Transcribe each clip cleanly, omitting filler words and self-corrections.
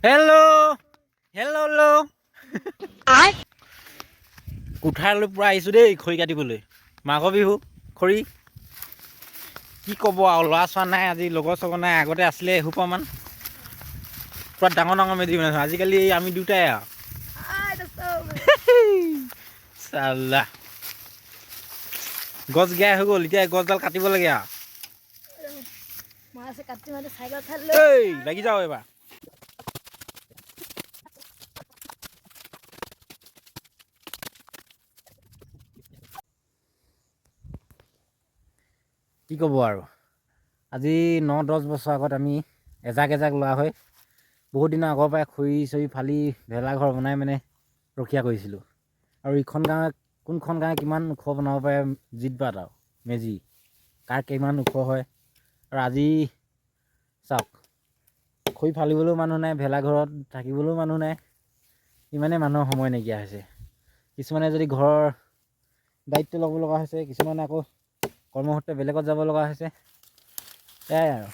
Hello' hello' hello', কুঠাৰলৈ পূৰা আহিছোঁ দেই খৰি কাটিবলৈ। মাঘৰ বিহু খৰি কি ক'ব আৰু, ল'ৰা ছোৱা নাই আজি, লগৰ চগৰ নাই। আগতে আছিলে এসোপামান, পূৰা ডাঙৰ ডাঙৰ মেজি বনাইছোঁ। আজিকালি আমি দুটাই আৰু। চাল্লা গছ গিয়াই হৈ গ'ল, এতিয়া গছডাল কাটিব লাগে আৰু। এই লাগি যাওঁ এইবাৰ। কি ক'ব আৰু, আজি 9-10 বছৰ আগত আমি এজাক এজাক ল'ৰা হৈ বহুত দিনৰ আগৰ পৰাই খৰি চৰি ফালি ভেলাঘৰ বনাই মানে ৰখীয়া কৰিছিলোঁ। আৰু ইখন গাঁৱে কোনখন গাঁৱে কিমান ওখ বনাব পাৰে জিতবাট আৰু মেজি কাৰ কিমান ওখ হয়। আৰু আজি চাওক, খৰি ফালিবলৈও মানুহ নাই, ভেলাঘৰত থাকিবলৈও মানুহ নাই, ইমানেই মানুহৰ সময় নাইকিয়া হৈছে। কিছুমানে যদি ঘৰৰ দায়িত্ব ল'ব লগা হৈছে, কিছুমানে আকৌ কৰ্মসূত্ৰে বেলেগত যাব লগা হৈছে। এয়াই আৰু।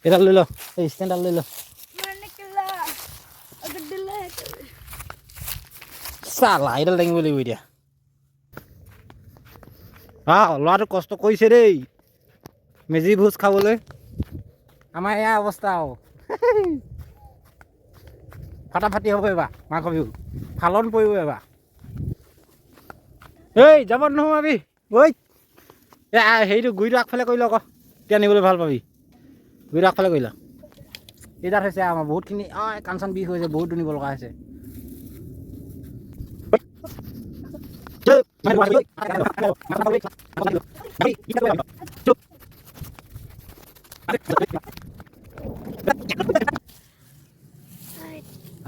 এইডাল লৈ ল, এই ষ্টেণ্ডডাল লৈ ল। চালা এইডাল দাঙিব লাগিব এতিয়া। ল'ৰাটো কষ্ট কৰিছে দেই মেজি ভোজ খাবলৈ। আমাৰ এয়া অৱস্থা আৰু, ফাটাফাটি হ'ব এইবাৰ মাঘৰ বিহু, ফালন পৰিব এইবাৰ। এই যাব নোসোমাবি ঐ, এই হেৰিটো গুৰিটো আগফালে কৰি ল আকৌ, তেতিয়া নিবলৈ ভাল পাবি। গুৰিটো আগফালে কৰি ল। এইডাল হৈছে আমাৰ বহুতখিনি, অঁ কাণ চান বিষ হৈছে, বহুত নিব লগা হৈছে।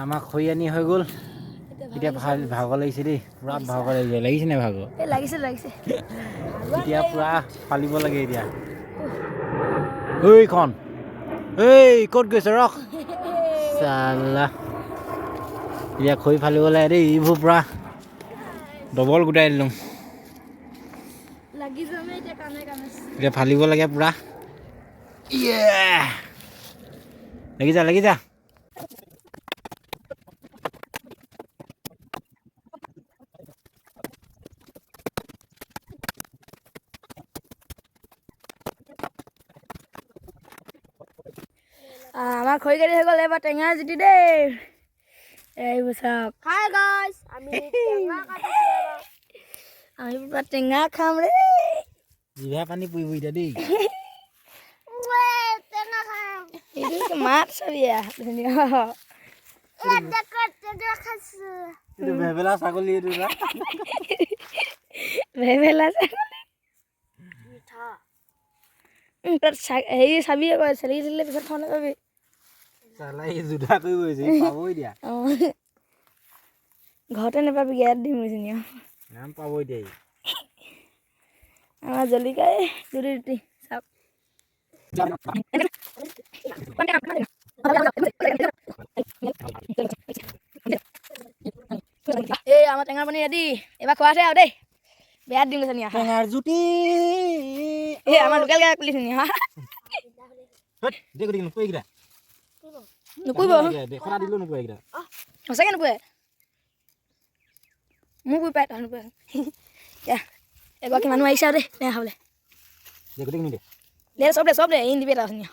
আমাৰ খৰি আনি হৈ গ'ল। এতিয়া ভাল ভাগৰ লাগিছে দেই, পূৰা ভাগৰ লাগিছে। লাগিছে নে ভাগৰ? লাগিছে লাগিছে। এতিয়া পূৰা ফালিব লাগে এতিয়া। এইখন এই ক'ত গৈছে ৰখ চালা, এতিয়া খৰি ফালিব লাগে দেই। এইবোৰ পূৰা ডবল গোটাই দিলোঁ। এতিয়া ফালিব লাগে পূৰা। লাগি যা লাগি যা। আমাৰ খৰি কাটি হৈ গ'ল, এইবাৰ টেঙা জুতি দেই। এইবোৰ চাওক, আমি পুৰা টেঙা খাম ৰে। জিভা পানী পৰিব এতিয়া দেই। মাত চাবি ধুনীয়া। ভেবেলা ছাগলী, এইটো ভেবেলা ছাগলী। তাত হেৰি চাবি আকৌ, চেলেকি দিলে পিছত খাব নাপাবি। ঘৰতে নাপাবি, ইয়াত দিম ধুনীয়া। পাব এতিয়া আমাৰ জলকীয়া দুটি দুটি চাওক। এই আমাৰ টেঙাৰ পানী ৰেডি, এইবাৰ খোৱাহে আৰু দেই। বেয়া দিম গৈছে নিয়া টেঙাৰ জুতি। এই আমাৰ লোকেল গাই কুলি ধুনীয়া। নুকুৰিব, সঁচাকৈ নুকুৰে। মোক কুৰি পায়, তাত নুকুৰে। এগৰাকী মানুহ আহিছে আৰু দেই টেঙা খাবলৈ। দে চব দে, চব দে, এই নিদিবি এটা ধুনীয়া।